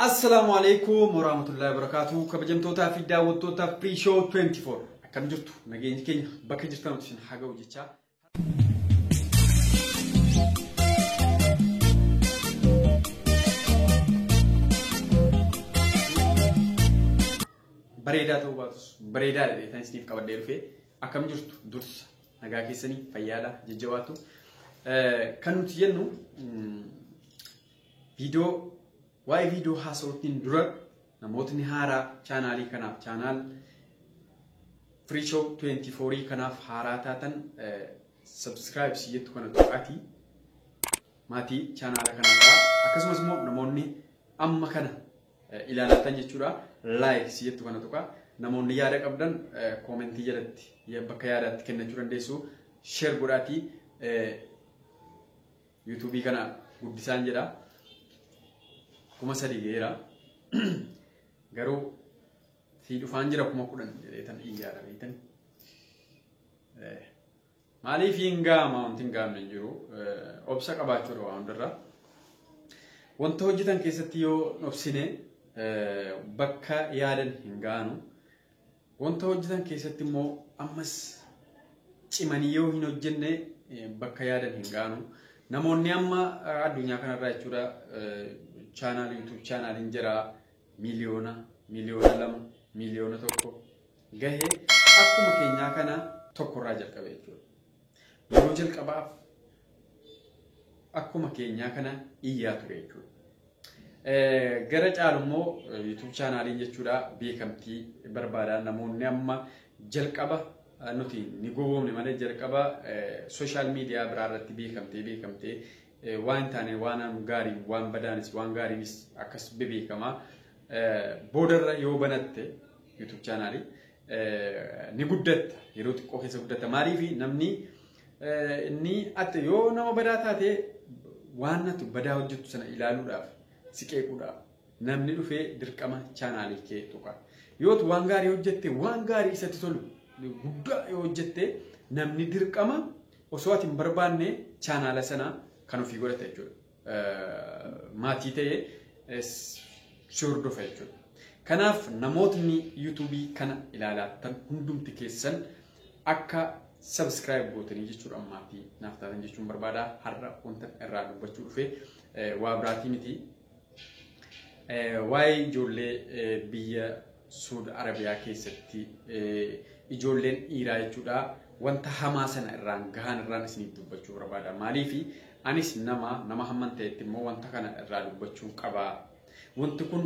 Assalaamu alaikum warahmatullahi wabarakatuh. Kabajamtootaa fi daawwattoota Free Show 24. Akkam jirtu? Nageenyi keenya bakka jirtan isin haa ga'u jechaa. Bareedaa ta'uu baatus bareedaa dha isiniif qabadhee dhufe. Akkam jirtu? Dursa nagaa keessanii fayyaadha jajjabaatu. Kan nuti jennu viidiyoo waa'ee viidiyoo haasa'uutiin dura namootni haaraa chaanaalii kanaaf chaanaal Free Show 24 kanaaf haaraa taatan subscribe si jettu kana tuqaatii maatii chaanaala kanaa ta'a. Akkasumas immoo namoonni amma kana ilaalatan jechuudha like si jettu kana tuqaa. Namoonni yaada qabdan koomentii jalatti bakka yaadaatti kennachuu dandeessu. Share godhaatii yuutuubii kana guddisaan jedha. 3,000 geera. Garuu si dhufaan jira 10,000 jedhee tan iyyaadha beektan. Maaliif hin gaama wanti hin gaamne hin jiru. Obsa qabaachuudha waan hundarra. Wanta hojjetan keessatti yoo obsine bakka yaadan hin gaanu. Wanta hojjetan keessatti immoo ammas cimanii yoo hin hojjenne bakka yaadan hin gaanu. Namoonni amma addunyaa kanarraa jechuudha chaanaal YouTube chaanaaliin jira miliyoona, 2 miliyoona, 1 miliyoona gahee akkuma keenyaa kana tokkorraa jalqabe jechuudha. Yeroo jalqabaaf akkuma keenyaa kana iyyaa ture jechuudha. Gara caalu immoo YouTube chaanaaliin jechuudha beekamtii barbaada. Namoonni amma jalqaba nuti ni gowwoomne malee jalqaba social media biraa irratti beekamtee waan hin taane waan gaarii waan badaanis waan gaariinis akkas bebeekamaa. Boodarra yoo banatte YouTube chaanaalii ni guddatta, yeroo xiqqoo keessa guddatta. Maaliif namni inni ati yoo nama badaa taate waan ati badaa hojjettu sana ilaaluudhaaf si qeequudhaaf namni dhufee dirqama chaanaalii kee tuqa. Yoo waan gaarii hojjette waan gaarii isatti tolu guddaa yoo hojjette namni dirqama osoo ati hin barbaanne chaanaala sana kan ofii godhata jechuudha. Maatii ta'ee si hordofa jechuudha. Kanaaf namootni yuutuubii kana ilaalatan hundumti keessan akka subscribe gootanii jechuudha maatii naaf taatan jechuun barbaada. Har'a wanta irraa dubbachuu dhufe waa biraatii miti. Waa'ee ijoollee biyya Suud Arabiyaa keessatti ijoolleen dhiiraa jechuudha wanta hamaa sana irraan gahan irraan isiniif dubbachuu barbaada. Maaliif anis nama hamman ta'etti immoo wanta kana irraa dubbachuu qaba. Wanti kun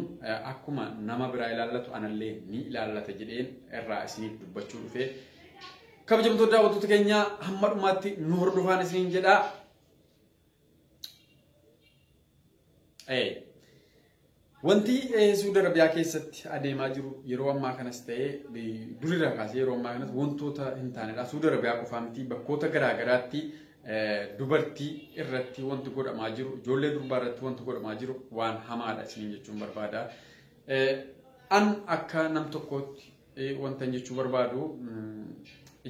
akkuma nama biraa ilaallatu anallee ni ilaallata jedheen irraa isiniif dubbachuu dhufe. Kabajamtoota daawwattoota keenyaa hamma dhumaatti nu hordofaan isiniin jedha. Wanti Suud Arabiyaa keessatti adeemaa jiru yeroo ammaa kanas ta'ee durirraa kaasee yeroo ammaa kanas wantoota hin taanedha. Suud Arabiyaa qofaa miti, bakkoota garaa garaatti dubartii irratti wanti godhamaa jiru, ijoollee durbaa irratti wanti godhamaa jiru waan hamaadha isiniin jechuun barbaada. An akka nam tokkootti wanta jechuu barbaadu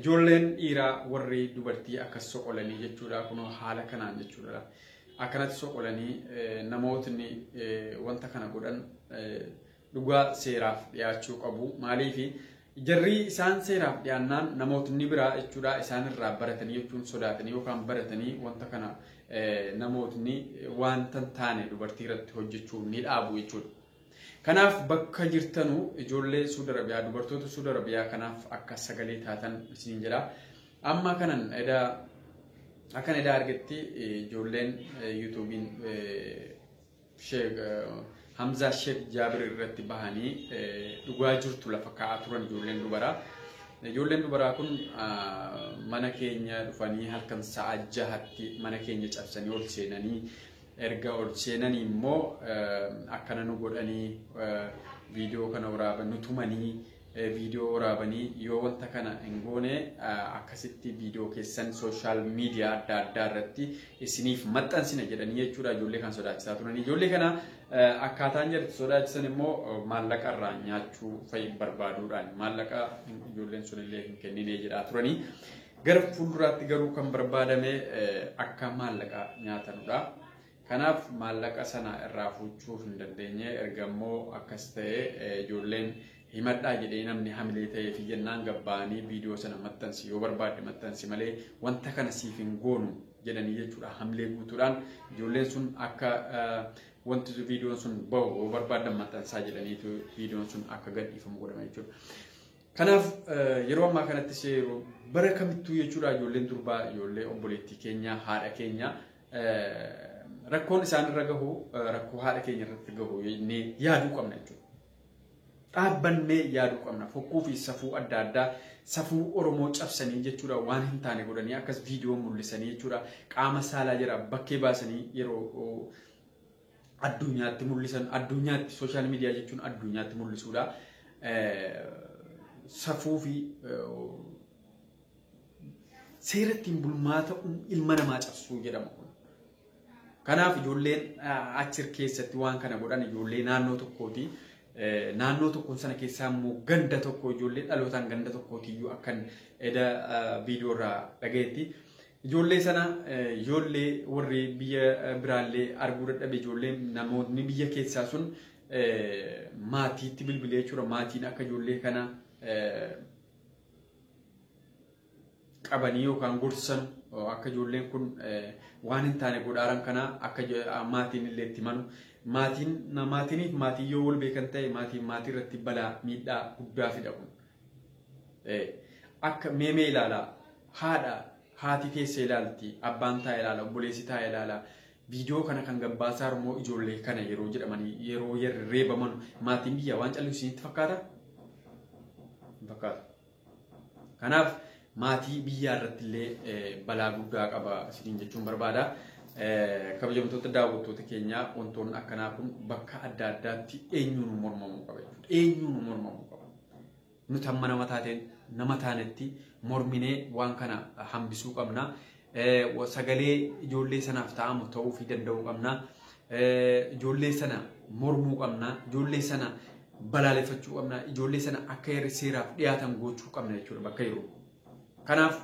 ijoolleen dhiiraa warri dubartii akkas soqolanii jechuudha kunoo haala kanaan jechuudha. Akkanatti soqolanii namootni wanta kana godhan dhugaa seeraaf dhiyaachuu qabu. Maaliif jarri isaan seeraaf dhiyaannaan namootni biraa jechuudha isaan irraa baratanii jechuun sodaatanii yookaan baratanii wanta kana namootni wanta hin taane dubartii irratti hojjechuu ni dhaabu jechuudha. Kanaaf bakka jirtanuu ijoollee Suud Arabiyaa dubartoota Suud Arabiyaa kanaaf akka sagalee taatan isiniin jedha. Amma kanan edaa akkan edaa argetti ijoolleen yuutuubiin Sheek Hamzaa Sheek Jaabir irratti bahanii dhugaa jirtu lafa kaa'aa turan ijoolleen dubaraa. Ijoolleen dubaraa kun mana keenya dhufanii halkan sa'a 6tti mana keenya cabsanii ol seenanii erga ol seenanii immoo akkana nu godhanii viidiyoo kana waraaban nu tumanii viidiyoo waraabanii yoo wanta kana hin goone akkasitti viidiyoo keessan social media adda addaa irratti isiniif maxxansina jedhanii jechuudha ijoollee kan sodaachisaa turan. Ijoollee kana akkaataan jirti sodaachisan immoo maallaqa irraa nyaachuu fa'i barbaaduudhaan maallaqa ijoolleen sunillee hin kennine jedhaa turanii. Gara fuulduraatti garuu kan barbaadame akka maallaqa nyaatanudha. Kanaaf maallaqa sana irraa fuuchuuf hin dandeenye. Erga immoo akkas ta'e ijoolleen himadhaa jedhee namni hamilee ta'ee fi jennaan gabbaanii viidiyoo sana maxxansi, yoo barbaadde maxxansi malee wanta kana siif hin goonu jedhanii jechuudha. Hamilee guutuudhaan ijoolleen sun akka wanti viidiyoon sun bahu, yoo barbaaddan maxxansaa jedhaniitu viidiyoon sun akka gadhiifamu godhame jechuudha. Kanaaf yeroo ammaa kanattis yeroo bara kamittuu jechuudha, ijoolleen durbaa, ijoollee obboleettii keenya, haadha keenya, rakkoon isaan irra gahu rakkoo haadha keenya irratti gahu jennee yaaduu qabna jechuudha. Dhaabbannee yaaduu qabna. Fokkuu fi safuu adda addaa, safuu Oromoo cabsanii jechuudha, waan hin taane godhanii akkas viidiyoo mul'isanii jechuudha, qaama saalaa jira bakkee baasanii yeroo addunyaatti mul'isan, addunyaatti, social media jechuun addunyaatti mul'isuudha. Safuu fi seera ittiin bulmaata ilma namaa cabsuu jedhama kun. Kanaaf ijoolleen achi keessatti waan kana godhan ijoollee naannoo tokkooti. Naannoo tokkoon sana keessaa immoo ganda tokko, ijoollee dhalootaan ganda tokkootiyyuu akkan eda viidiyoo irraa dhagayetti. Ijoollee sana ijoollee warri biyya biraallee arguu dadhabe, ijoollee namoonni biyya keessaa sun maatiitti bilbilee jechuudha. Maatiin akka ijoollee kana qabanii yookaan gorsan, akka ijoolleen kun waan hin taane godhaaran kana akka maatiin illee itti manu. Maatiin maatiiniif maatii yoo wal beekan ta'e, maatiin maatii irratti balaa miidhaa guddaa fida kun. Akka meemee ilaalaa, haadha haati keessa ilaalti, abbaan taa'e ilaala, obboleessi taa'e ilaala. Viidiyoo kana kan gabbaasaa immoo ijoollee kana yeroo jedhamanii yeroo reebaman maatiin biyya waan callisu isinitti fakkaata? Hin fakkaatu. Kanaaf maatii biyyaa irratti illee balaa guddaa qaba isiniin jechuun barbaada. Kabajamtoota daawwattoota keenyaa, wantoonni akkanaa kun bakka adda addaatti eenyuun mormamuu qaba jechuudha. Eenyuun mormamuu qaba. Nuti amma nama taateen nama taanetti morminee waan kana hambisuu qabna. Sagalee ijoollee sanaaf ta'amu ta'uufii danda'uu qabna. Ijoollee sana mormuu qabna. Ijoollee sana balaaleffachuu qabna. Ijoollee sana akka seeraaf dhiyaatan gochuu qabna jechuudha bakka yeroo. Kanaaf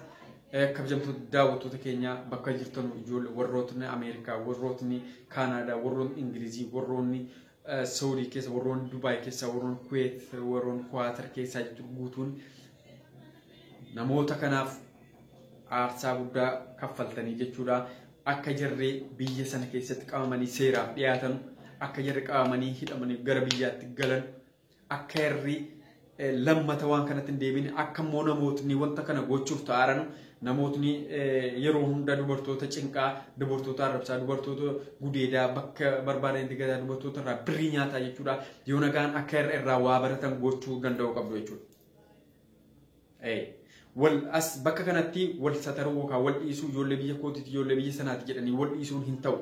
kabajamtoota daawwattoota keenyaa, bakka jirtan, ijoollee warrootni Ameerikaa, warrootni Kaanaadaa, warroonni Ingilizii, warroonni Saudii keessa, warroonni Dubaay keessa, warroonni Kuweet, warroonni Kuwaatar keessaa jechuudha, guutuun namoota kanaaf aarsaa guddaa kaffaltanii jechuudha. Akka jarree biyya sana keessatti qabamanii seeraaf dhiyaatan, akka jarri qabamanii hidhamanii gara biyyaatti galan, akka jarri lammata waan kanatti hin deebine, akka immoo namootni wanta kana gochuuf ta'aran, namootni yeroo hunda dubartoota cinqaa, dubartoota arrabsaa, dubartoota gudeedaa, bakka barbaadanitti gataa, dubartoota irraa birrii nyaataa jechuudha. Yoo nagaan akka irraa waa baratan gochuu danda'u qabdu jechuudha. Wal as bakka kanatti wal sataruu yookaan wal dhiisuu, ijoollee biyya kootiiti, ijoollee biyya sanaati jedhanii wal dhiisuun hin ta'u.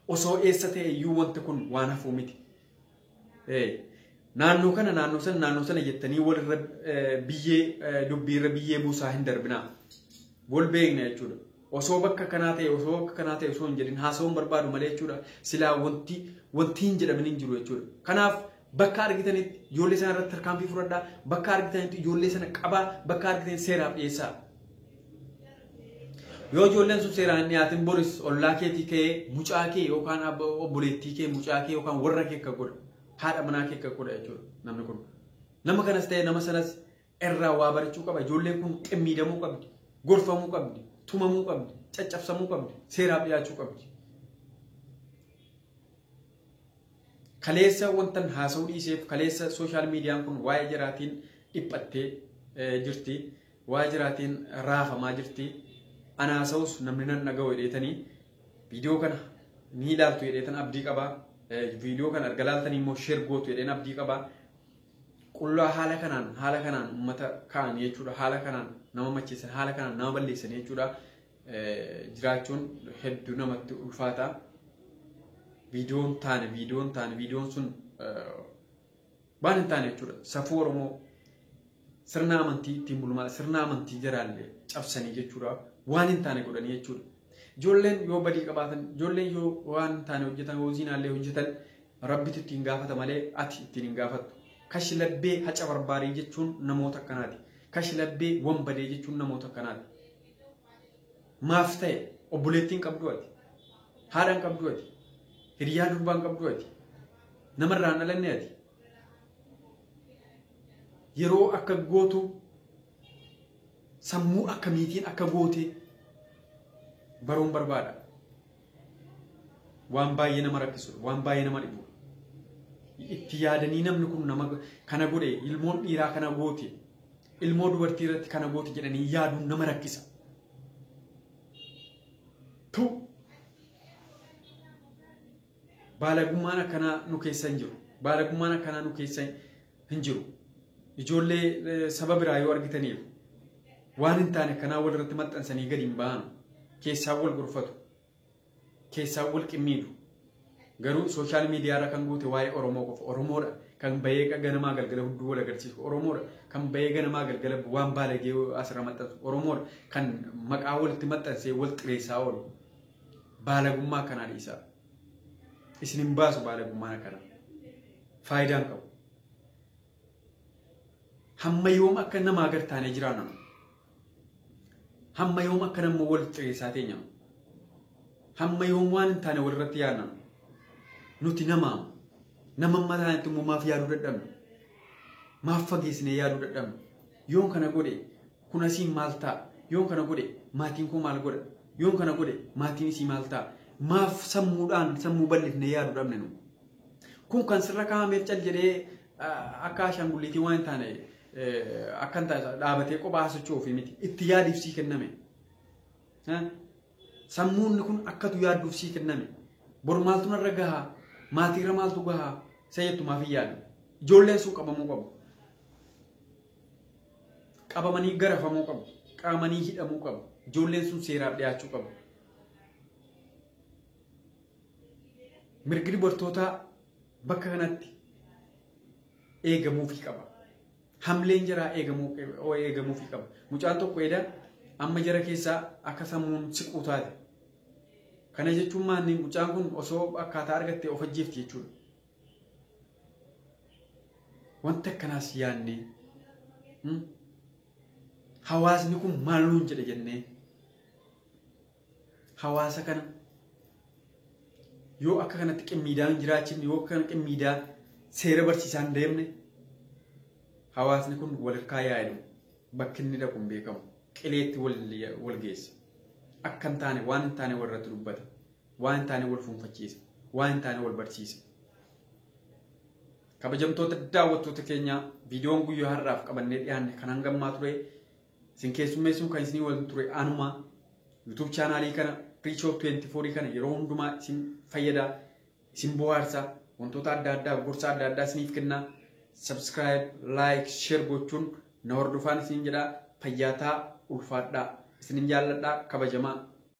Osoo eessa ta'e iyyuu wanti kun waan hafuu miti. Naannoo kana, naannoo sana, naannoo sana jettanii walirra biyyee dubbiirra biyyee buusaa hin darbinaa. Wal beekna jechuudha. Osoo bakka kanaa ta'e, osoo bakka kanaa ta'e osoo hin jedhin haasa'uun barbaadu malee jechuudha. Silaa wanti hin jedhamin hin jiru jechuudha. Kanaaf bakka argitanitti ijoollee sana irratti tarkaanfii fudhadhaa. Bakka argitanitti ijoollee sana qabaa. Bakka argitanitti seeraaf dhiyeessaa. Yoo ijoolleen sun seeraan hin dhiyaatin, boris ollaa keetii ka'ee mucaa kee yookaan obboleettii kee, mucaa kee yookaan warra kee akka godha. Haadha manaa kee akka godha jechuudha namni kun. Nama kanas ta'e nama sanas irraa waa barachuu qaba. Ijoolleen kun qimmiidamuu qabdi. Gorfamuu qabdi. Tumamuu qabdi. Caccabsamuu qabdi. Seeraaf dhiyaachuu qabdi. Kaleessa wantan haasa'uu dhiiseef, kaleessa social mediaan kun waa'ee jiraatiin dhiphattee jirti. Waa'ee jiraatiin raafamaa jirti. Ana haasa'us namni nan dhaga'u jedheetanii viidiyoo kana ni ilaaltu jedheetan abdii qabaa. Viidiyoo kana erga ilaaltanii immoo share gootu jedheen abdii qabaa. Qullaa haala kanaan uummata ka'an jechuudha. Haala kanaan nama macheessan, haala kanaan nama balleessan jechuudha. Jiraachuun hedduu namatti ulfaata. Viidiyoon taane viidiyoon sun waan hin taane jechuudha. Safuu Oromoo, sirna amantii ittiin bulmaa, sirna amantii jaraallee cabsanii jechuudha. Waan hin taane godhanii jechuudha. Ijoolleen yoo badii qabaatan, ijoolleen yoo waan hin taane hojjetan, yoo zinaallee hojjetan, rabbitu ittiin gaafata malee ati ittiin hin gaafattu. Kashlabbee haca barbaarii jechuun namoota akkanaati. Kashlabbee wanbadee jechuun namoota akkanaati. Maaf ta'e obboleettiin qabdu ati? Haadhaan qabdu ati? Hiriyaa durbaan qabdu ati. Namarraa hin dhalanne ati. Yeroo akka gootu sammuu akkamiitiin akka goote baruun barbaada. Waan baay'ee nama rakkisudha. Waan baay'ee nama dhibu. Itti yaadanii namni kun nama kana godhe, ilmoon dhiiraa kana goote, ilmoo dubartii irratti kana goote jedhanii yaaduun nama rakkisa. Tu baalagummaan akkanaa nu keessa hin jiru. Baalagummaan akkanaa nu keessa hin jiru. Ijoollee saba biraa yoo argitaniif waan hin taane akkanaa walirratti maxxansanii gadi hin ba'an. Keessaa wal gorfatu. Keessaa wal qimmiidu. Garuu social media irra kan guute waa'ee Oromoo qofa. Oromoodha kan bahee ganamaa galgala hudduu wal agarsiisu. Oromoodha kan bahee ganamaa galgala waan baalagee asirra maxxansu. Oromoodha kan maqaa walitti maxxansee wal xireessaa oolu. Baalagummaa akkanaa dhiisaa. Isin hin baasu baalagummaan akkanaa. Faayidaa hin qabu. Hamma yoom akka namaa gad taanee jiraanna? Hamma yoom akka nama wal xireessaa teenyama? Hamma yoom waan hin taane walirratti yaadna? Nuti namaa nama mataanitti immoo maaf yaaduu dadhabna? Maaf fageessinee yaaduu dadhabna? Yoon kana godhe kun asiin maal ta'a? Yoon kana godhe maatiin koo maal godha? Yoon kana godhe maatiin isii maal ta'a? Maaf sammuudhaan sammuu bal'ifnee yaaduu dhabne nu? Kun kan sirra kaa'ameef cal jedhee akka ashaangulliitii waan hin taane akka hin taane dhaabatee kophaa socho'uuf miti. Itti yaadiif sii kenname. Sammuun kun akkatu yaadduuf sii kenname. Bor maaltu narra gahaa? Maatiirra maaltu gahaa? Isa jettu maaf hin yaadne? Ijoolleen sun qabamuu qabu. Qabamanii garafamuu qabu. Qabamanii hidhamuu qabu. Ijoolleen sun seeraaf dhiyaachuu qabu. Mirgi dubartootaa bakka kanatti eegamuufii qaba. Hamleen jaraa eegamuufii qaba. Mucaan tokko eda amma jara keessaa akka sammuun siquu taate. Kana jechuun maanni mucaan kun osoo akkaataa argatte of ajjeefti jechuudha. Wanta akkanaas yaadnee hawaasni kun maal nuun jedhe jennee hawaasa kana yoo akka kanatti qimmiidaan hin jiraachisne, yoo akka kana qimmiidaa seera barsiisaa hin deemne, hawaasni kun walirkaa yaa'edhu bakki inni dhaqu hin beekamu. Qileetti wal geessa. Akka hin taane waan hin taane walirratti dubbata. Waan hin taane wal fuunfachiisa. Waan hin taane wal barsiisa. Kabajamtoota daawwattoota keenya, viidiyoon guyyaa har'aaf qabannee dhiyaanne kan hangammaa ture. Isin keessummeessuun kan isinii waliin ture anuma. YouTube chaanaalii kana Preach 24 kana yeroo hundumaa isin fayyada, isin bohaarsa, wantoota adda addaa, gorsa adda addaa isiniif kenna. Subscribe, like, share gochuun na hordofaan isin jedha. Fayyaataa, ulfaadhaa. Isinin jaalladhaa, kabajamaa.